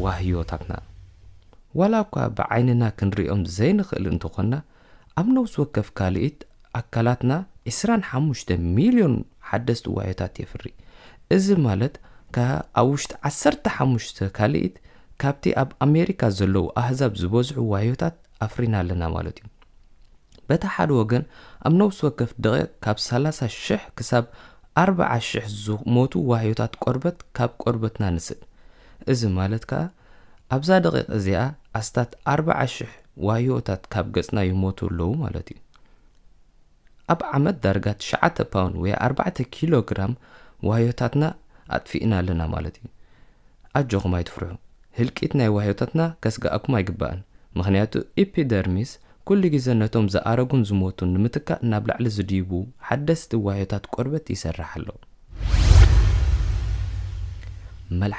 ዋህዮታትና። ዋላ እኳ ብዓይንና ክንሪኦም ዘይንኽእል እንተኾንና፣ ኣብ ነፍሲ ወከፍ ካልኢት ኣካላትና ዕስራን ሓሙሽተ ሚልዮን ሓደስቲ ዋህዮታት የፍሪ። እዚ ማለት፣ ከኣ ኣብ ውሽጢ ዓሰርተ ሓሙሽተ ካልኢት ካብቲ ኣብ ኣሜሪካ ዘለዉ ኣህዛብ ዝበዝሑ ዋህዮታት ኣፍሪና ኣለና ማለት እዩ። በቲ ሓደ ወገን፣ ኣብ ነፍሲ ወከፍ ደቂቕ ካብ ሰላሳ ሽሕ ክሳብ ኣርብዓ ሽሕ ዝሞቱ ዋህዮታት ቆርበት ካብ ቆርበትና ንስእ። እዚ ማለት ከኣ፣ ኣብዛ ደቂቕ እዚኣ ኣስታት ኣርብዓ ሽሕ ዋህዮታት ካብ ገጽና ይሞቱ ኣለዉ ማለት እዩ። ኣብ ዓመት ዳርጋ ትሽዓተ ፓውንድ ወይ ኣርባዕተ ኪሎ ግራም ዋህዮታትና ኣጥፊእና ኣለና ማለት እዩ። ኣጆኹም ኣይትፍርሑ። ህልቂት ናይ ዋህዮታትና ከስግኣኩም ኣይግባእን። ምኽንያቱ ኤፒደርሚስ ኩሉ ግዜ ነቶም ዝኣረጉን ዝሞቱን ንምትካእ ናብ ላዕሊ ዝድይቡ ሓደስቲ ዋህዮታት ቆርበት ይሰርሕ ኣሎ። መልሓስ